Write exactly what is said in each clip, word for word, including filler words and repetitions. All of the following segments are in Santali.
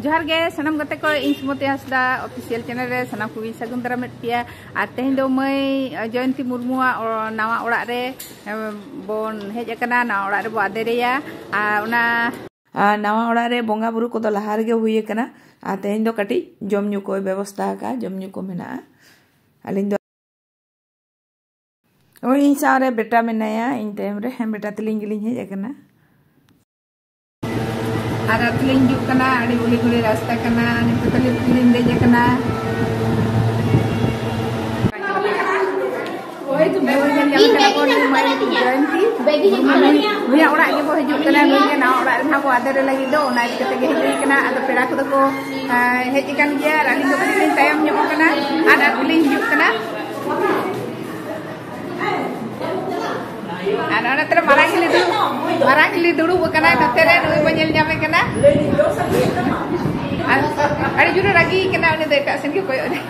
ᱡᱚᱦᱟᱨ ᱜᱮ ᱥᱟᱱᱟᱢ ᱜᱟᱛᱮ ᱠᱚ, ᱤᱧ ᱥᱩᱢᱚᱛᱤ ᱦᱟᱸᱥᱫᱟ ᱚᱯᱷᱤᱥᱤᱭᱟᱞ ᱪᱮᱱᱮᱞ ᱨᱮ ᱥᱟᱱᱟᱢ ᱠᱚᱜᱮᱧ ᱥᱟᱹᱜᱩᱱ ᱫᱟᱨᱟᱢᱮᱫ ᱯᱮᱭᱟ᱾ ᱟᱨ ᱛᱮᱦᱮᱧ ᱫᱚ ᱢᱟᱹᱭ ᱡᱚᱭᱚᱱᱛᱤ ᱢᱩᱨᱢᱩᱣᱟᱜ ᱚ-, ᱱᱟᱣᱟ ᱚᱲᱟᱜ ᱨᱮ, ᱮ, ᱵᱚᱱ ᱦᱮᱡ ᱟᱠᱟᱱᱟ, ᱱᱟᱣᱟ ᱚᱲᱟᱜ ᱨᱮᱵᱚ ᱟᱫᱮᱨᱮᱭᱟ᱾ ᱟᱨ ᱚᱱᱟ, ᱟᱨ ᱱᱟᱣᱟ ᱚᱲᱟᱜ ᱨᱮ ᱵᱚᱸᱜᱟ ᱵᱩᱨᱩ ᱠᱚᱫᱚ ᱞᱟᱦᱟ ᱨᱮᱜᱮ ᱦᱩᱭ ᱟᱠᱟᱱᱟ᱾ ᱟᱨ ᱛᱮᱦᱮᱧ ᱫᱚ ᱠᱟᱹᱴᱤᱡ ᱡᱚᱢ ᱧᱩ ᱠᱚᱭ ᱵᱮᱵᱚᱥᱛᱷᱟ ᱟᱠᱟᱫᱼᱟ, ᱡᱚᱢ ᱧᱩ ᱠᱚ ᱢᱮᱱᱟᱜᱼᱟ᱾ ᱟᱹᱞᱤᱧ ᱫᱚ ᱳᱭ ᱤᱧ ᱥᱟᱶ ᱨᱮ ᱵᱮᱴᱟ ᱢᱮᱱᱟᱭᱟ, ᱤᱧ ᱛᱟᱭᱚᱢ ᱨᱮ᱾ ᱦᱮᱸ, ᱵᱮᱴᱟ ᱛᱟᱹᱞᱤᱧ ᱜᱮᱞᱤᱧ ᱦᱮᱡ ᱟᱠᱟᱱᱟ᱾ ᱟᱨ ᱟᱹᱛᱩ ᱞᱤᱧ ᱦᱤᱡᱩᱜ ᱠᱟᱱᱟ, ᱟᱹᱰᱤ ᱩᱞᱤ ᱜᱩᱞᱤ ᱨᱟᱥᱛᱟ ᱠᱟᱱᱟ᱾ ᱱᱤᱛᱚᱜ ᱛᱟᱹᱞᱤᱧ ᱞᱤᱧ ᱫᱮᱡ ᱟᱠᱟᱱᱟ᱾ ᱱᱩᱭ ᱧᱮᱞ ᱧᱟᱢᱮ ᱠᱟᱱᱟ ᱠᱚ, ᱱᱩᱭ ᱢᱟᱹᱭ ᱡᱚᱭᱚᱱᱛᱤ᱾ ᱱᱩᱭᱟᱜ ᱚᱲᱟᱜ ᱜᱮᱵᱚ ᱦᱤᱡᱩᱜ ᱠᱟᱱᱟ, ᱱᱩᱭ ᱜᱮ ᱱᱟᱣᱟ ᱚᱲᱟᱜ ᱨᱮ ᱱᱟᱦᱟᱜ ᱵᱚ ᱟᱫᱮᱨᱮ ᱞᱟᱹᱜᱤᱫ ᱫᱚ, ᱚᱱᱟ ᱤᱫᱤ ᱠᱟᱛᱮ ᱜᱮ ᱦᱮᱡ ᱦᱩᱭ ᱠᱟᱱᱟ᱾ ᱟᱫᱚ ᱯᱮᱲᱟ ᱠᱚᱫᱚ ᱠᱚ, ᱮᱸ, ᱦᱮᱡ ᱟᱠᱟᱱ ᱜᱮᱭᱟ ᱟᱨ ᱟᱹᱞᱤᱧ ᱫᱚ ᱠᱟᱹᱴᱤᱡ ᱞᱤᱧ ᱛᱟᱭᱚᱢ ᱧᱚᱜ ᱟᱠᱟᱱᱟ᱾ ᱟᱨ ᱟᱹᱛᱩ ᱞᱤᱧ ᱦᱤᱡᱩᱜ ᱠᱟᱱᱟ᱾ ᱟᱨ ᱚᱱᱟ ᱛᱮᱨᱮ ᱢᱟᱨᱟᱝ ᱦᱤᱞᱤ ᱫᱩᱲᱩᱵ, ᱢᱟᱨᱟᱝ ᱦᱤᱞᱤ ᱫᱩᱲᱩᱵ ᱟᱠᱟᱱᱟᱭ ᱱᱚᱛᱮ ᱨᱮ, ᱱᱩᱭ ᱵᱚ ᱧᱮᱞ ᱧᱟᱢᱮ ᱠᱟᱱᱟ᱾ ᱟᱨ ᱟᱹᱰᱤ ᱡᱳᱨᱮ ᱨᱟᱹᱜᱤ ᱠᱟᱱᱟ ᱩᱱᱤ ᱫᱚ, ᱮᱴᱟᱜ ᱥᱮᱱ ᱜᱮ ᱠᱚᱭᱚᱜ ᱮᱫᱟᱭ᱾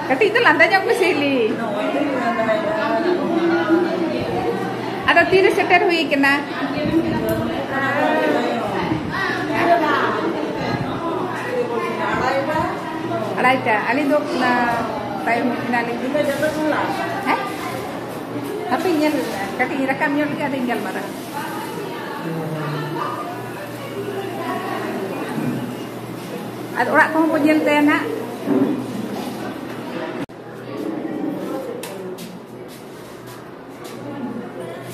ᱠᱟᱹᱴᱤᱡ ᱫᱚ ᱞᱟᱸᱫᱟ ᱧᱚᱜ ᱢᱮᱥᱮ ᱦᱤᱞᱤ᱾ ᱟᱫᱚ ᱛᱤᱨᱮ ᱥᱮᱴᱮᱨ ᱦᱩᱭ ᱠᱟᱱᱟ? ᱟᱲᱟᱭᱴᱟ᱾ ᱟᱹᱞᱤᱧ ᱫᱚ, ᱚᱱᱟ, ᱛᱟᱭᱚᱢ ᱮᱱᱟᱞᱤᱧ᱾ ᱦᱮᱸ? ᱦᱟᱯᱮ ᱧᱮᱞ, ᱠᱟᱹᱴᱤᱡ ᱤᱧ ᱨᱟᱠᱟᱵ ᱧᱚᱜ ᱞᱮᱜᱮ, ᱟᱫᱚᱧ ᱜᱟᱞᱢᱟᱨᱟᱣᱟ᱾ ᱟᱨ ᱚᱲᱟᱜ ᱠᱚᱦᱚᱸ ᱠᱚ ᱧᱮᱞ ᱛᱟᱭᱟ ᱱᱟᱜ᱾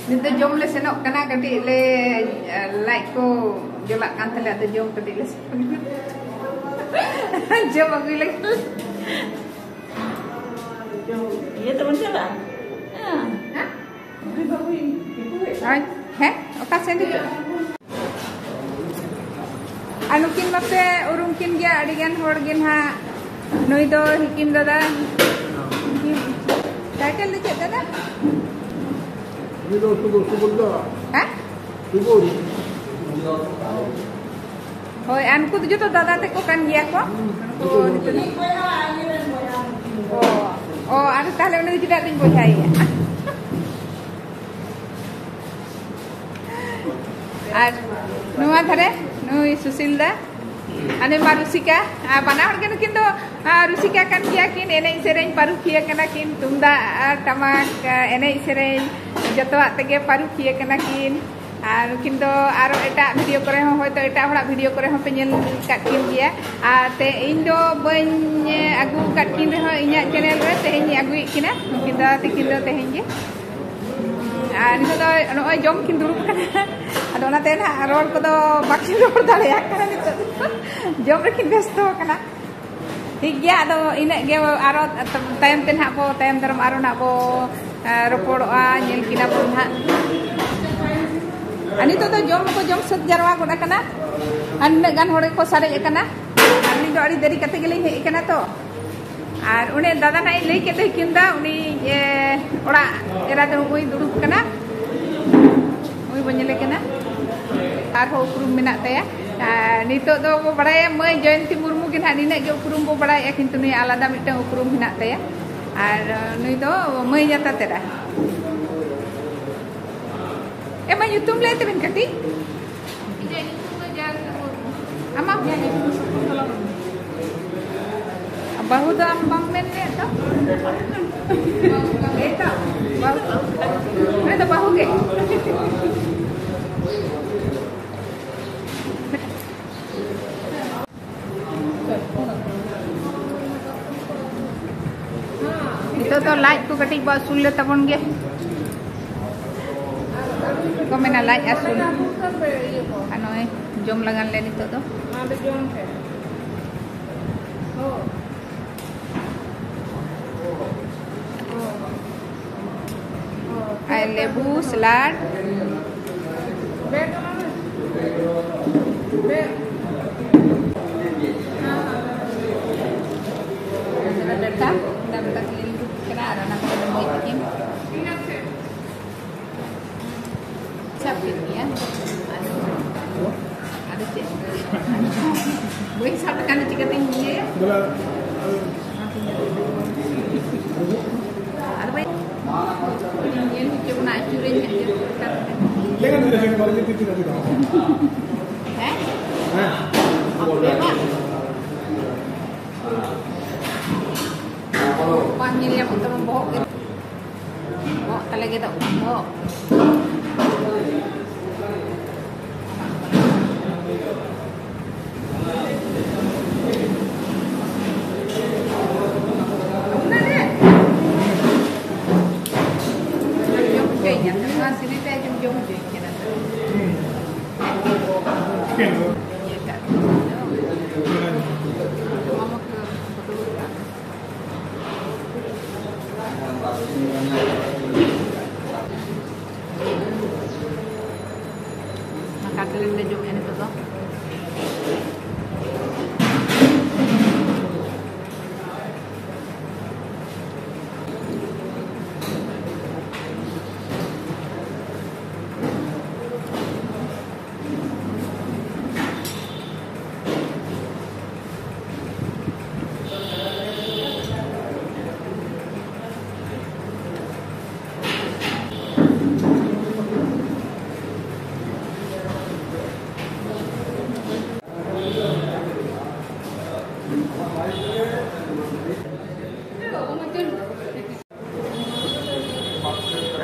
ᱱᱤᱛᱚᱜ ᱡᱚᱢ ᱞᱮ ᱥᱮᱱᱚᱜ ᱠᱟᱱᱟ, ᱠᱟᱹᱴᱤᱡ ᱞᱮ, ᱞᱟᱡ ᱠᱚ ᱡᱚᱞᱟᱜ ᱠᱟᱱ ᱛᱟᱞᱮᱭᱟ, ᱟᱫᱚ ᱡᱚᱢ ᱠᱟᱹᱴᱤᱡ ᱞᱮ ᱥᱮᱱᱚᱜ ᱠᱟᱱᱟ᱾ ᱡᱚᱢ ᱟᱹᱜᱩᱭ ᱞᱟᱹᱜᱤᱫ᱾ ᱤᱭᱟᱹ ᱛᱮᱵᱚᱱ ᱪᱟᱞᱟᱜᱼᱟ᱾ ᱦᱮᱸ? ᱦᱮᱸ? ᱦᱳᱭ᱾ ᱦᱮᱸ? ᱚᱠᱟ ᱥᱮᱱ ᱦᱤᱡᱩᱜᱼᱟ? ᱟᱨ ᱱᱩᱠᱤᱱ ᱢᱟᱯᱮ ᱩᱨᱩᱢ ᱠᱤᱱ ᱜᱮᱭᱟ, ᱟᱹᱰᱤ ᱜᱟᱱ ᱦᱚᱲ ᱜᱮ ᱱᱟᱦᱟᱜ᱾ ᱱᱩᱭ ᱫᱚ ᱦᱤᱠᱤᱢ ᱫᱟᱫᱟ᱾ ᱦᱤᱠᱤᱢ, ᱴᱟᱭᱴᱮᱞ ᱫᱚ ᱪᱮᱫ ᱫᱟᱫᱟ? ᱩᱱᱤ ᱫᱚ ᱥᱩᱫᱷᱩ ᱥᱩᱵᱚᱞ ᱫᱚ᱾ ᱦᱮᱸ? ᱥᱩᱵᱚᱞ᱾ ᱦᱳᱭ, ᱟᱨ ᱱᱩᱠᱩ ᱫᱚ ᱡᱚᱛᱚ ᱫᱟᱫᱟ ᱛᱮᱠᱚ ᱠᱟᱱ ᱜᱮᱭᱟ ᱠᱚ᱾ ᱱᱩᱠᱩ ᱱᱤᱛᱚᱜ ᱫᱚ᱾ ᱚ, ᱚ, ᱟᱫᱚ ᱛᱟᱦᱞᱮ ᱩᱱᱤ ᱫᱚ ᱪᱮᱫᱟᱜ ᱫᱚᱧ ᱵᱚᱭᱦᱟᱭᱮᱭᱟ? ᱟᱨ ᱱᱚᱣᱟ ᱫᱷᱟᱨᱮ ᱱᱩᱭ ᱥᱩᱥᱤᱞ ᱫᱟ, ᱟᱨ ᱱᱩᱭ ᱢᱟ ᱨᱩᱥᱤᱠᱟ᱾ ᱟᱨ ᱵᱟᱱᱟ ᱦᱚᱲ ᱜᱮ ᱱᱩᱠᱤᱱ ᱫᱚ, ᱟᱨ, ᱨᱩᱥᱤᱠᱟ ᱠᱟᱱ ᱜᱮᱭᱟ ᱠᱤᱱ, ᱮᱱᱮᱡ ᱥᱮᱨᱮᱧ ᱯᱟᱹᱨᱩᱠᱷᱤᱭᱟᱹ ᱠᱟᱱᱟ ᱠᱤᱱ, ᱛᱩᱢᱫᱟᱜ ᱟᱨ ᱴᱟᱢᱟᱠ, ᱟᱨ, ᱮᱱᱮᱡ ᱥᱮᱨᱮᱧ ᱡᱚᱛᱚᱣᱟᱜ ᱛᱮᱜᱮ ᱯᱟᱹᱨᱩᱠᱷᱤᱭᱟᱹ ᱠᱟᱱᱟ ᱠᱤᱱ᱾ ᱟᱨ ᱱᱩᱠᱤᱱ ᱫᱚ ᱟᱨᱚ ᱮᱴᱟᱜ ᱵᱷᱤᱰᱤᱭᱳ ᱠᱚᱨᱮ ᱦᱚᱸ, ᱦᱚᱭᱛᱳ ᱮᱴᱟᱜ ᱦᱚᱲᱟᱜ ᱵᱷᱤᱰᱤᱭᱳ ᱠᱚᱨᱮ ᱦᱚᱸ ᱯᱮ ᱧᱮᱞ ᱟᱠᱟᱫ ᱠᱤᱱ ᱜᱮᱭᱟ᱾ ᱟᱨ ᱛᱮ ᱤᱧ ᱫᱚ ᱵᱟᱹᱧ ᱟᱹᱜᱩ ᱟᱠᱟᱫ ᱠᱤᱱ ᱨᱮᱦᱚᱸ, ᱤᱧᱟᱹᱜ ᱪᱮᱱᱮᱞ ᱨᱮ ᱛᱮᱦᱮᱧ ᱤᱧ ᱟᱹᱜᱩᱭᱮᱫ ᱠᱤᱱᱟ ᱱᱩᱠᱤᱱ ᱫᱟᱫᱟ ᱛᱟᱹᱠᱤᱱ ᱫᱚ ᱛᱮᱦᱮᱧ ᱜᱮ᱾ ᱟᱨ ᱱᱤᱛᱚᱜ ᱫᱚ ᱱᱚᱜᱼᱚᱭ ᱡᱚᱢ ᱠᱤᱱ ᱫᱩᱲᱩᱵ ᱟᱠᱟᱱᱟ᱾ ᱟᱫᱚ ᱚᱱᱟᱛᱮ ᱱᱟᱦᱟᱜ ᱨᱚᱲ ᱠᱚᱫᱚ ᱵᱟᱹᱠᱤᱱ ᱨᱚᱲ ᱫᱟᱲᱮᱭᱟᱜ ᱠᱟᱱᱟ ᱱᱤᱛᱚᱜ ᱫᱚ᱾ ᱡᱚᱢ ᱨᱮᱠᱤᱱ ᱵᱮᱥᱛᱚ ᱟᱠᱟᱱᱟ᱾ ᱴᱷᱤᱠ ᱜᱮᱭᱟ, ᱟᱫᱚ ᱤᱱᱟᱹᱜ ᱜᱮ, ᱟᱨᱚ ᱛᱟᱭᱚᱢ ᱛᱮ ᱱᱟᱦᱟᱜ ᱵᱚ, ᱛᱟᱭᱚᱢ ᱫᱟᱨᱟᱢ ᱟᱨᱚ ᱱᱟᱦᱟᱜ ᱵᱚ, ᱮ, ᱨᱚᱯᱚᱲᱚᱜᱼᱟ, ᱧᱮᱞ ᱠᱤᱱᱟ ᱵᱚᱱ ᱱᱟᱦᱟᱜ᱾ ᱟᱨ ᱱᱤᱛᱚᱜ ᱫᱚ ᱡᱚᱢ ᱠᱚ ᱡᱚᱢ ᱥᱟᱹᱛ ᱡᱟᱨᱣᱟ ᱜᱚᱫ ᱟᱠᱟᱱᱟ᱾ ᱟᱨ ᱱᱤᱱᱟᱹᱜ ᱜᱟᱱ ᱦᱚᱲ ᱜᱮᱠᱚ ᱥᱟᱨᱮᱡ ᱟᱠᱟᱱᱟ᱾ ᱟᱨ ᱟᱹᱞᱤᱧ ᱫᱚ ᱟᱹᱰᱤ ᱫᱮᱨᱤ ᱠᱟᱛᱮ ᱜᱮᱞᱤᱧ ᱦᱮᱡ ᱟᱠᱟᱱᱟ ᱛᱚ᱾ ᱟᱨ ᱚᱱᱮ ᱫᱟᱫᱟ ᱱᱟᱜ ᱤᱧ ᱞᱟᱹᱭ ᱠᱮᱫ ᱫᱚ, ᱠᱤᱱ ᱫᱟ, ᱩᱱᱤ, ᱮ, ᱚᱲᱟᱜ ᱮᱨᱟ ᱫᱚ ᱩᱱᱠᱩᱭ ᱫᱩᱲᱩᱵ ᱠᱟᱱᱟ, ᱩᱱᱤ ᱵᱚᱱ ᱧᱮᱞᱮ ᱠᱟᱱᱟ᱾ ᱟᱨᱦᱚᱸ ᱩᱯᱨᱩᱢ ᱢᱮᱱᱟᱜ ᱛᱟᱭᱟ᱾ ᱟᱨ ᱱᱤᱛᱚᱜ ᱫᱚ ᱵᱚ ᱵᱟᱲᱟᱭᱟ ᱢᱟᱹᱭ ᱡᱚᱭᱚᱱᱛᱤ ᱢᱩᱨᱢᱩ ᱜᱮ ᱱᱟᱦᱟᱜ ᱱᱤᱱᱟᱹᱜ ᱜᱮ ᱩᱯᱨᱩᱢ ᱵᱚ ᱵᱟᱲᱟᱭᱮᱫᱼᱟ, ᱠᱤᱱᱛᱩ ᱱᱩᱭ ᱟᱞᱟᱫᱟ ᱢᱤᱫᱴᱟᱝ ᱩᱯᱨᱩᱢ ᱢᱮᱱᱟᱜ ᱛᱟᱭᱟ᱾ ᱟᱨ ᱱᱩᱭ ᱫᱚ ᱢᱟᱹᱭ ᱧᱟᱛᱟ ᱛᱮᱨᱟ᱾ ᱮ ᱢᱟᱹᱭ, ᱧᱩᱛᱩᱢ ᱞᱟᱹᱭ ᱛᱟᱵᱮᱱ ᱠᱟᱹᱴᱤᱡ᱾ ᱤᱧᱟᱹᱜ ᱧᱩᱛᱩᱢ ᱫᱚ ᱡᱚᱭᱚᱱᱛᱤ ᱢᱩᱨᱢᱩ᱾ ᱟᱢᱟᱜ? ᱤᱧᱟᱹᱜ ᱧᱩᱛᱩᱢ ᱫᱚ ᱥᱚᱠᱩᱱᱛᱚᱞᱟ ᱢᱩᱨᱢᱩ᱾ ᱵᱟᱹᱦᱩ ᱫᱚ ᱟᱢ ᱵᱟᱢ ᱢᱮᱱ ᱞᱮᱫ ᱫᱚ? ᱮᱭ ᱛᱚ, ᱵᱟᱹᱦᱩ᱾ ᱩᱱᱤ ᱫᱚ ᱵᱟᱹᱦᱩ ᱜᱮ᱾ ᱱᱤᱛᱚᱜ ᱫᱚ ᱞᱟᱡ ᱠᱚ ᱠᱟᱹᱴᱤᱡ ᱵᱚ ᱟᱹᱥᱩᱞ ᱞᱮ ᱛᱟᱵᱚᱱ ᱜᱮ᱾ ᱠᱚ ᱢᱮᱱᱟ ᱞᱟᱡ ᱟᱹᱥᱩᱞ᱾ ᱟᱨ ᱱᱚᱜᱼᱚᱭ ᱡᱚᱢ ᱞᱟᱜᱟᱱ ᱞᱮ ᱱᱤᱛᱚᱜ ᱫᱚ᱾ ᱟᱨ ᱞᱮᱵᱩ, ᱥᱮᱞᱟᱰ᱾ ᱵᱮᱴᱟ, ᱵᱮᱴᱟ ᱠᱷᱟᱹᱞᱤ ᱞᱩᱴᱩ ᱠᱟᱱᱟ ᱟᱨ ᱚᱱᱟ ᱠᱚᱫᱚ ᱢᱟᱹᱭ ᱛᱟᱹᱠᱤᱱ᱾ ᱥᱟᱵ ᱠᱮᱫ ᱜᱮᱭᱟ᱾ ᱟᱫᱚ, ᱟᱫᱚ ᱪᱮᱫ? ᱵᱟᱹᱧ ᱥᱟᱵ ᱞᱮᱠᱷᱟᱱ ᱫᱚ ᱪᱤᱠᱟᱹᱛᱤᱧ ᱤᱭᱟᱹᱭᱟ? ᱵᱚᱞᱮ, ᱟᱫᱚ ᱵᱟᱹᱧ ᱧᱮᱞ ᱦᱚᱪᱚ ᱵᱚᱱᱟ, ᱟᱹᱪᱩᱨᱟᱹᱧ ᱦᱟᱸᱜ ᱡᱚᱛᱚ ᱞᱮᱠᱟ᱾ ᱞᱮᱸᱜᱟ ᱛᱤ ᱨᱮ, ᱵᱟᱨᱮ ᱛᱤ ᱨᱮ᱾ ᱧᱮᱞ ᱧᱟᱢᱚᱜ ᱛᱟᱢᱟ ᱵᱚᱦᱚᱜ ᱜᱮ᱾ ᱵᱚᱦᱚᱜ ᱛᱟᱞᱮ ᱜᱮᱫᱚᱜ ᱠᱟᱱ ᱵᱚᱦᱚᱜ᱾ ᱡᱚᱢ ᱦᱚᱪᱚᱭᱤᱧᱟ, ᱱᱚᱣᱟ ᱥᱤᱵᱤᱞ ᱛᱮ ᱟᱡᱚᱢ ᱡᱚᱢ ᱦᱚᱪᱚᱭᱤᱧ ᱠᱟᱱᱟ᱾ ᱤᱭᱟᱹ ᱠᱟᱜ ᱠᱚ᱾ ᱫᱟᱠᱟ ᱛᱮᱞᱮ ᱡᱚᱢᱮᱜᱼᱟ ᱱᱤᱛᱚᱜ ᱫᱚ᱾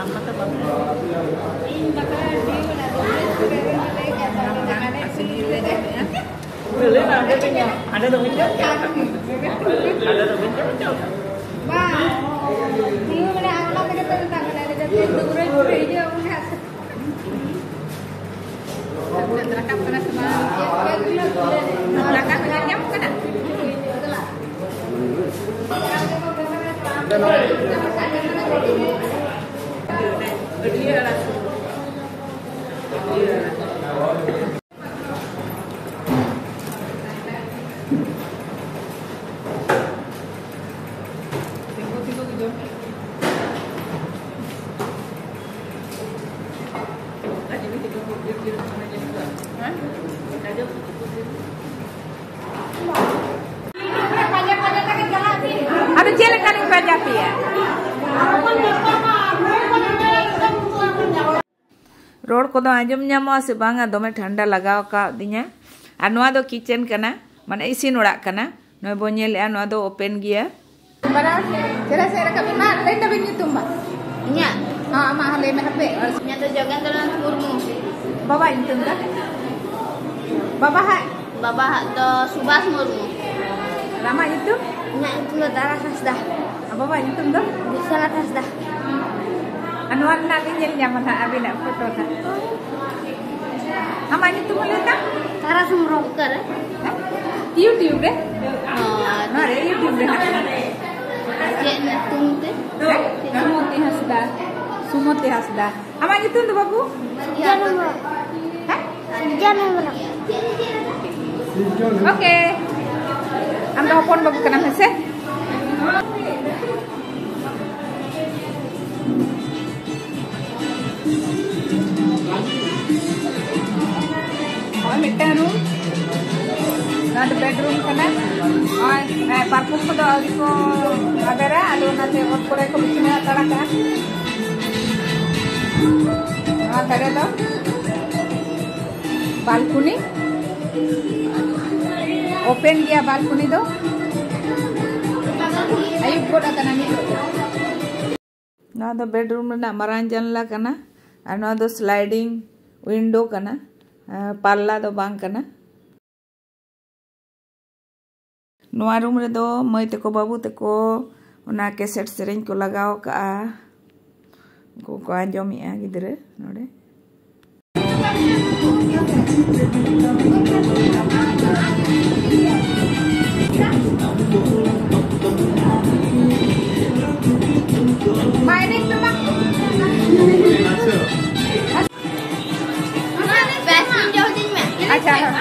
ᱟᱢ ᱢᱟᱛᱚ ᱵᱟᱢ ᱞᱟᱹᱭ᱾ ᱤᱧ ᱵᱟᱠᱷᱨᱟ ᱰᱷᱮᱨ ᱚᱱᱟ ᱫᱚ ᱵᱮᱥ ᱠᱚᱨᱮ ᱜᱮ ᱞᱟᱹᱭ ᱠᱟᱜ ᱛᱟᱦᱮᱸ ᱠᱟᱱᱟ᱾ ᱞᱟᱹᱭ ᱠᱟᱜ ᱛᱟᱦᱮᱸ ᱠᱟᱱᱟ᱾ ᱦᱟᱸᱰᱮ ᱫᱚ ᱵᱟᱹᱧ ᱪᱟᱞᱟᱜ ᱠᱟᱱᱟ᱾ ᱦᱟᱸᱰᱮ ᱫᱚ ᱵᱟᱹᱧ ᱪᱟᱞᱟᱜ ᱠᱟᱱᱟ᱾ ᱵᱟᱝ᱾ ᱤᱧ ᱢᱟᱱᱮ ᱚᱱᱟ ᱛᱮᱜᱮ ᱛᱚ ᱢᱮᱛᱟᱜ ᱠᱟᱱᱟ, ᱰᱟᱹᱵᱽᱨᱟᱹ ᱰᱟᱹᱵᱽᱨᱟᱹ ᱦᱤᱡᱩᱜ ᱟᱵᱚᱱ ᱦᱟᱸᱜ᱾ ᱨᱟᱠᱟᱵ ᱠᱟᱱᱟ ᱥᱮ ᱵᱟᱝ? ᱨᱟᱠᱟᱵ ᱧᱮᱞ ᱧᱟᱢᱚᱜ ᱠᱟᱱᱟ? ᱟᱫᱚ ᱪᱮᱫ ᱞᱮᱠᱟᱱᱤᱧ ᱯᱟᱸᱡᱟ ᱯᱮᱭᱟ? ᱨᱚᱲ ᱠᱚᱫᱚ ᱟᱸᱡᱚᱢ ᱧᱟᱢᱚᱜᱼᱟ ᱥᱮ ᱵᱟᱝᱟ? ᱫᱚᱢᱮ ᱴᱷᱟᱱᱰᱟ ᱞᱟᱜᱟᱣ ᱟᱠᱟᱫᱤᱧᱟ᱾ ᱟᱨ ᱱᱚᱣᱟ ᱫᱚ ᱠᱤᱪᱮᱱ ᱠᱟᱱᱟ, ᱢᱟᱱᱮ ᱤᱥᱤᱱ ᱚᱲᱟᱜ ᱠᱟᱱᱟ᱾ ᱱᱚᱜᱼᱚᱭ ᱵᱚᱱ ᱧᱮᱞᱮᱜᱼᱟ, ᱱᱚᱣᱟ ᱫᱚ ᱳᱯᱮᱱ ᱜᱮᱭᱟ᱾ ᱵᱟᱱᱟᱨ ᱪᱮᱦᱨᱟ ᱥᱮᱫ ᱨᱟᱠᱟᱵ ᱢᱮ᱾ ᱢᱟ, ᱞᱟᱹᱭ ᱛᱟᱵᱤᱱ ᱧᱩᱛᱩᱢ ᱢᱟ᱾ ᱤᱧᱟᱹᱜ? ᱦᱚᱸ, ᱟᱢᱟᱜ ᱦᱚᱸ ᱞᱟᱹᱭ ᱢᱮ ᱦᱟᱯᱮ᱾ ᱤᱧᱟᱹᱜ ᱫᱚ ᱡᱳᱜᱮᱱᱫᱨᱚᱱᱟᱛᱷ ᱢᱩᱨᱢᱩ᱾ ᱵᱟᱵᱟ ᱧᱩᱛᱩᱢ ᱫᱚ? ᱵᱟᱵᱟ ᱦᱟᱜ? ᱵᱟᱵᱟ ᱦᱟᱜ ᱫᱚ ᱥᱩᱵᱷᱟᱥ ᱢᱩᱨᱢᱩ᱾ ᱟᱨ ᱟᱢᱟᱜ ᱧᱩᱛᱩᱢ? ᱤᱧᱟᱹᱜ ᱧᱩᱛᱩᱢ ᱫᱚ ᱫᱟᱨᱟ ᱦᱟᱸᱥᱫᱟ᱾ ᱟᱨ ᱵᱟᱵᱟ ᱧᱩᱛᱩᱢ ᱫᱚ? ᱵᱤᱥᱥᱚᱱᱟᱛᱷ ᱦᱟᱸᱥᱫᱟ᱾ ᱟᱨ ᱱᱚᱣᱟ ᱨᱮᱱᱟᱜ ᱞᱤᱧ ᱧᱮᱞ ᱧᱟᱢᱟ ᱱᱟᱦᱟᱜ ᱟᱹᱵᱤᱱᱟᱜ ᱯᱷᱳᱴᱳ ᱱᱟᱦᱟᱜ᱾ ᱟᱢᱟᱜ ᱧᱩᱛᱩᱢ ᱦᱚᱸ ᱞᱟᱹᱭ ᱛᱟᱢ? ᱛᱟᱨᱟ ᱦᱮᱢᱵᱨᱚᱢ᱾ ᱚᱠᱟᱨᱮ? ᱦᱮᱸ? YouTube ᱨᱮ? ᱦᱚᱸ, ᱟᱪᱪᱷᱟ᱾ ᱱᱚᱣᱟ ᱨᱮ YouTube ᱨᱮ ᱱᱟᱦᱟᱜ᱾ ᱪᱮᱫ ᱧᱩᱛᱩᱢ ᱛᱮ? ᱦᱮᱸ? ᱪᱮᱫ? ᱥᱩᱢᱚᱛᱤ ᱦᱟᱸᱥᱫᱟ᱾ ᱥᱩᱢᱚᱛᱤ ᱦᱟᱸᱥᱫᱟ᱾ ᱟᱢᱟᱜ ᱧᱩᱛᱩᱢ ᱫᱚ ᱵᱟᱹᱵᱩ? ᱥᱤᱨᱡᱚᱱ ᱦᱮᱢᱵᱨᱚᱢ᱾ ᱦᱮᱸ? ᱥᱤᱨᱡᱚᱱ ᱦᱮᱢᱵᱨᱚᱢ᱾ ᱳᱠᱮ᱾ ᱟᱢ ᱫᱚ ᱦᱚᱯᱚᱱ ᱵᱟᱹᱵᱩ ᱠᱟᱱᱟᱢ ᱦᱮᱸ ᱥᱮ? ᱱᱚᱜᱼᱚᱭ ᱢᱤᱫᱴᱟᱝ ᱨᱩᱢ, ᱱᱚᱣᱟ ᱫᱚ ᱵᱮᱰᱨᱩᱢ ᱠᱟᱱᱟ᱾ ᱱᱚᱜᱼᱚᱭ, ᱦᱮᱸ, ᱯᱟᱨᱠᱚᱢ ᱠᱚᱫᱚ ᱟᱹᱣᱨᱤ ᱠᱚ ᱟᱵᱮᱨᱟ, ᱟᱫᱚ ᱚᱱᱟᱛᱮ ᱚᱛ ᱠᱚᱨᱮ ᱠᱚ ᱵᱤᱪᱷᱱᱟᱹ ᱦᱟᱛᱟᱲ ᱠᱟᱜᱼᱟ᱾ ᱱᱚᱣᱟ ᱫᱷᱟᱨᱮ ᱫᱚ ᱵᱟᱞᱠᱩᱱᱤ, ᱳᱯᱮᱱ ᱜᱮᱭᱟ ᱵᱟᱞᱠᱩᱱᱤ ᱫᱚ᱾ ᱟᱹᱭᱩᱵ ᱜᱚᱫ ᱟᱠᱟᱱᱟ ᱱᱤᱛᱚᱜ ᱫᱚ᱾ ᱱᱚᱣᱟ ᱫᱚ ᱵᱮᱰᱨᱩᱢ ᱨᱮᱱᱟᱜ ᱢᱟᱨᱟᱝ ᱡᱟᱱᱞᱟ ᱠᱟᱱᱟ, ᱟᱨ ᱱᱚᱣᱟ ᱫᱚ ᱥᱞᱟᱭᱰᱤᱝ ᱣᱤᱱᱰᱳ ᱠᱟᱱᱟ, ᱟᱨ ᱯᱟᱞᱞᱟ ᱫᱚ ᱵᱟᱝ ᱠᱟᱱᱟ᱾ ᱱᱚᱣᱟ ᱨᱩᱢ ᱨᱮᱫᱚ ᱢᱟᱹᱭ ᱛᱟᱠᱚ, ᱵᱟᱹᱵᱩ ᱛᱟᱠᱚ ᱚᱱᱟ ᱠᱮᱥᱮᱴ ᱥᱮᱨᱮᱧ ᱠᱚ ᱞᱟᱜᱟᱣ ᱠᱟᱜᱼᱟ, ᱩᱱᱠᱩ ᱠᱚ ᱟᱸᱡᱚᱢᱮᱜᱼᱟ ᱜᱤᱫᱽᱨᱟᱹ ᱱᱚᱰᱮ᱾ ᱟᱪᱪᱷᱟ, ᱦᱮᱸ᱾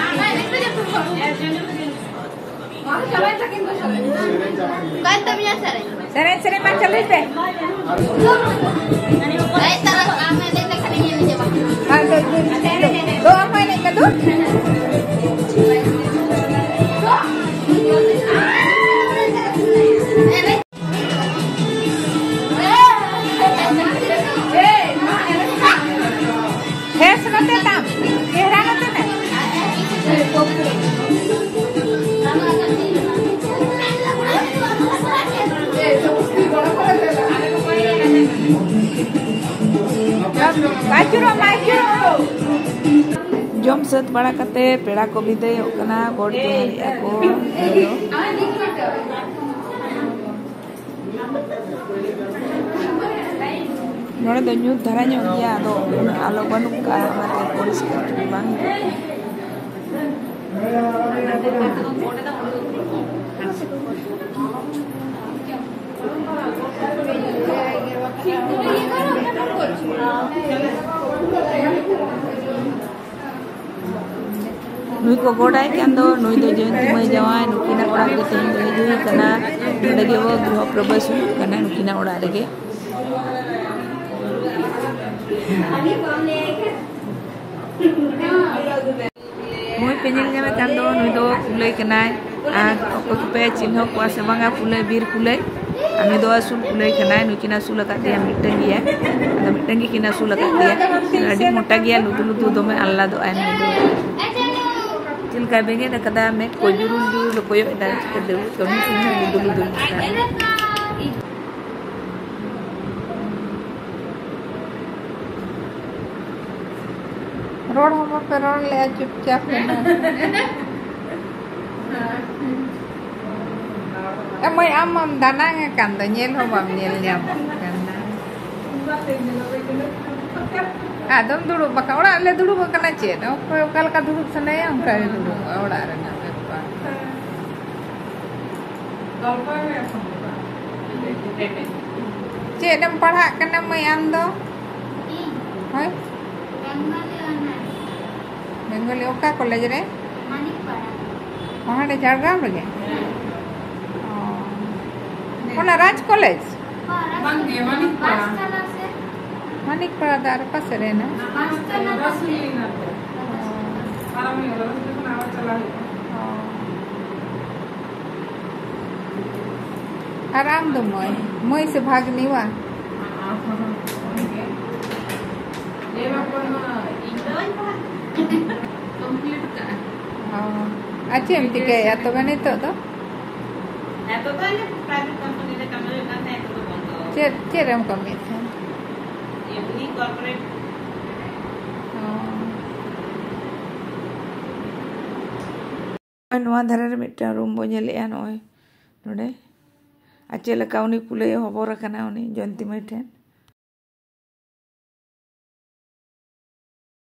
ᱥᱮᱨᱮᱧ, ᱥᱮᱨᱮᱧ ᱢᱟ ᱪᱟᱹᱞᱩᱭ ᱯᱮ᱾ ᱟᱨ ᱫᱩ, ᱫᱩ, ᱫᱩ, ᱫᱩ, ᱟᱢ ᱦᱚᱸ ᱮᱱᱮᱡ ᱢᱮ ᱫᱩ᱾ ᱦᱮᱸ, ᱥᱮ ᱱᱚᱛᱮ ᱛᱟᱢ, ᱪᱮᱦᱨᱟ ᱱᱚᱛᱮ ᱢᱮ᱾ ᱡᱚᱢ ᱥᱟᱹᱛ ᱵᱟᱲᱟ ᱠᱟᱛᱮ ᱯᱮᱲᱟ ᱠᱚ ᱵᱤᱫᱟᱹᱭᱚᱜ ᱠᱟᱱᱟ, ᱜᱚᱰ ᱡᱚᱦᱟᱨᱮᱜᱼᱟ ᱠᱚ᱾ ᱱᱚᱰᱮ ᱫᱚ ᱧᱩᱛ ᱫᱷᱟᱨᱟ ᱧᱚᱜ ᱜᱮᱭᱟ, ᱟᱫᱚ ᱩᱱᱟᱹᱜ ᱟᱞᱚ ᱵᱟᱹᱱᱩᱜ ᱠᱟᱜᱼᱟ, ᱚᱱᱟᱛᱮ ᱯᱚᱨᱤᱥᱠᱟᱨ ᱵᱟᱝ ᱧᱮᱞᱚᱜ ᱠᱟᱱᱟ᱾ ᱱᱩᱭ ᱠᱚ ᱜᱚᱰᱟᱭ ᱠᱟᱱ ᱫᱚ, ᱱᱩᱭ ᱫᱚ ᱡᱚᱭᱚᱱᱛᱤ ᱢᱟᱹᱭ ᱡᱟᱶᱟᱭ, ᱱᱩᱠᱤᱱᱟᱜ ᱚᱲᱟᱜ ᱜᱮ ᱛᱮᱦᱮᱧ ᱫᱚ ᱦᱮᱡ ᱦᱩᱭ ᱠᱟᱱᱟ᱾ ᱱᱚᱰᱮ ᱜᱮ ᱜᱨᱚᱦᱚ ᱯᱨᱚᱵᱮᱥ ᱦᱩᱭᱩᱜ ᱠᱟᱱᱟ, ᱱᱩᱠᱤᱱᱟᱜ ᱚᱲᱟᱜ ᱨᱮᱜᱮ᱾ ᱱᱩᱭ ᱯᱮ ᱧᱮᱞ ᱧᱟᱢᱮ ᱠᱟᱱ ᱫᱚ, ᱱᱩᱭ ᱫᱚ ᱠᱩᱞᱟᱹᱭ ᱠᱟᱱᱟᱭ᱾ ᱟᱨ ᱚᱠᱚᱭ ᱠᱚᱯᱮ ᱪᱤᱱᱦᱟᱹᱣ ᱠᱚᱣᱟ ᱥᱮ ᱵᱟᱝᱟ, ᱠᱩᱞᱟᱹᱭ, ᱵᱤᱨ ᱠᱩᱞᱟᱹᱭ᱾ ᱟᱨ ᱱᱩᱭ ᱫᱚ ᱟᱹᱥᱩᱞ ᱠᱩᱞᱟᱹᱭ ᱠᱟᱱᱟᱭ, ᱱᱩᱠᱤᱱ ᱟᱹᱥᱩᱞ ᱟᱠᱟᱫ ᱫᱮᱭᱟ ᱢᱤᱫᱴᱟᱝ ᱜᱮᱭᱟ᱾ ᱟᱫᱚ ᱢᱤᱫᱴᱟᱝ ᱜᱮ ᱠᱤᱱ ᱟᱹᱥᱩᱞ ᱟᱠᱟᱫ ᱫᱮᱭᱟ᱾ ᱟᱹᱰᱤ ᱢᱚᱴᱟ ᱜᱮᱭᱟ, ᱞᱩᱫᱩ ᱞᱩᱫᱩ, ᱫᱚᱢᱮ ᱟᱞᱞᱟᱫᱚᱜ ᱟᱭ ᱱᱩᱭ ᱫᱚ᱾ ᱪᱮᱫ ᱞᱮᱠᱟᱭ ᱵᱮᱸᱜᱮᱫ ᱟᱠᱟᱫᱟ, ᱢᱮᱫ ᱠᱚ ᱡᱩᱨᱩᱞ ᱡᱩᱨᱩᱞ ᱠᱚᱭᱚᱜ ᱮᱫᱟ, ᱪᱤᱠᱟᱹ ᱫᱟᱹᱣᱲᱟᱹ ᱠᱟᱹᱢᱤ ᱠᱚ ᱞᱩᱫᱩ ᱞᱩᱫᱩ ᱞᱮᱠᱟ᱾ ᱨᱚᱲ ᱦᱚᱸ ᱵᱟᱯᱮ ᱨᱚᱲ ᱞᱮᱜᱼᱟ, ᱪᱩᱯᱪᱟᱯ ᱮᱱᱟ᱾ ᱮ ᱢᱟᱹᱭ, ᱟᱢ ᱢᱟᱢ ᱫᱟᱱᱟᱝ ᱟᱠᱟᱱ ᱫᱚ, ᱧᱮᱞ ᱦᱚᱸ ᱵᱟᱢ ᱧᱮᱞ ᱧᱟᱢᱚᱜ ᱠᱟᱱᱟ᱾ ᱟᱫᱚᱢ ᱫᱩᱲᱩᱵ ᱵᱟᱠᱷᱟᱱ, ᱚᱲᱟᱜ ᱨᱮᱞᱮ ᱫᱩᱲᱩᱵ ᱟᱠᱟᱱᱟ, ᱪᱮᱫ ᱚᱠᱚᱭ ᱚᱠᱟ ᱞᱮᱠᱟ ᱫᱩᱲᱩᱵ ᱥᱟᱱᱟᱭᱟ, ᱚᱱᱠᱟ ᱜᱮ ᱫᱩᱲᱩᱵ, ᱚᱲᱟᱜ ᱨᱮᱱᱟᱜ ᱵᱮᱯᱟᱨ᱾ ᱪᱮᱫ ᱮᱢ ᱯᱟᱲᱦᱟᱜ ᱠᱟᱱᱟ ᱢᱟᱹᱭ ᱟᱢ ᱫᱚ? ᱦᱳᱭ? ᱵᱮᱝᱜᱚᱞᱤ ᱚᱱᱟᱨᱥ᱾ ᱵᱮᱝᱜᱚᱞᱤ ᱚᱠᱟ ᱠᱚᱞᱮᱡᱽ ᱨᱮ? ᱢᱟᱱᱤᱠᱯᱟᱲᱟ᱾ ᱚ, ᱦᱟᱸᱰᱮ ᱡᱷᱟᱲᱜᱨᱟᱢ ᱨᱮᱜᱮ? ᱦᱮᱸ᱾ ᱚ᱾ ᱚᱱᱟ ᱨᱟᱡᱽ ᱠᱚᱞᱮᱡᱽ? ᱵᱟᱝ, ᱨᱟᱡᱽ ᱵᱟᱝ ᱜᱮ, ᱠᱚᱞᱮᱡᱽ᱾ ᱢᱟᱱᱤᱠᱯᱟᱲᱟ᱾ ᱯᱟᱸᱪᱛᱟᱞᱟ ᱥᱮ? ᱢᱟᱱᱤᱠᱯᱟᱲᱟ ᱫᱚ ᱟᱨ ᱚᱠᱟ ᱥᱮᱫ ᱨᱮ ᱦᱮᱱᱟᱜᱼᱟ? ᱯᱟᱸᱪᱛᱟᱞᱟ ᱯᱟᱥᱮ᱾ ᱚ᱾ ᱯᱟᱨᱚᱢ ᱦᱩᱭᱩᱜᱼᱟ, ᱚᱸᱰᱮ ᱠᱷᱚᱱ ᱟᱨᱚ ᱪᱟᱞᱟᱜ ᱦᱩᱭᱩᱜᱼᱟ᱾ ᱚ᱾ ᱟᱨ ᱟᱢ ᱫᱚ ᱢᱟᱹᱭ, ᱢᱟᱹᱭ ᱥᱮ ᱵᱷᱟᱜᱽᱱᱤ ᱵᱟᱝ? ᱞᱟᱹᱭ ᱢᱟ ᱠᱚᱱᱚ ᱤᱧ ᱫᱚᱧ ᱯᱟᱲᱦᱟᱜ ᱠᱟᱱᱟ᱾ ᱠᱚᱢᱯᱞᱤᱴ ᱠᱟᱜᱼᱟ᱾ ᱚ᱾ ᱟᱨ ᱪᱮᱫ ᱮᱢ ᱪᱤᱠᱟᱹᱭᱮᱫᱼᱟ ᱛᱚᱵᱮ ᱱᱤᱛᱚᱜ ᱫᱚ? ᱱᱤᱛᱚᱜ ᱫᱚ ᱚᱱᱮ ᱯᱨᱟᱭᱵᱷᱮᱴ ᱠᱳᱢᱯᱟᱱᱤ ᱨᱮ ᱠᱟᱹᱢᱤ ᱦᱩᱭᱩᱜ ᱠᱟᱱ ᱛᱟᱦᱮᱸᱫ, ᱱᱤᱛᱚᱜ ᱫᱚ ᱵᱚᱱᱫᱚ᱾ ᱪᱮᱫ, ᱪᱮᱫ ᱨᱮᱢ ᱠᱟᱹᱢᱤᱭᱮᱫ ᱛᱟᱦᱮᱸᱫ? ᱱᱚᱜᱼᱚᱭ ᱱᱚᱣᱟ ᱫᱷᱟᱨᱮ ᱨᱮ ᱢᱤᱫᱴᱟᱝ ᱨᱩᱢ ᱵᱚ ᱧᱮᱞᱮᱜᱼᱟ, ᱱᱚᱜᱼᱚᱭ ᱱᱚᱰᱮ᱾ ᱟᱨ ᱪᱮᱫ ᱞᱮᱠᱟ ᱩᱱᱤ ᱠᱩᱞᱟᱹᱭ ᱮ ᱦᱚᱵᱚᱨ ᱟᱠᱟᱱᱟ ᱩᱱᱤ ᱡᱚᱭᱚᱱᱛᱤ ᱢᱟᱹᱭ ᱴᱷᱮᱱ᱾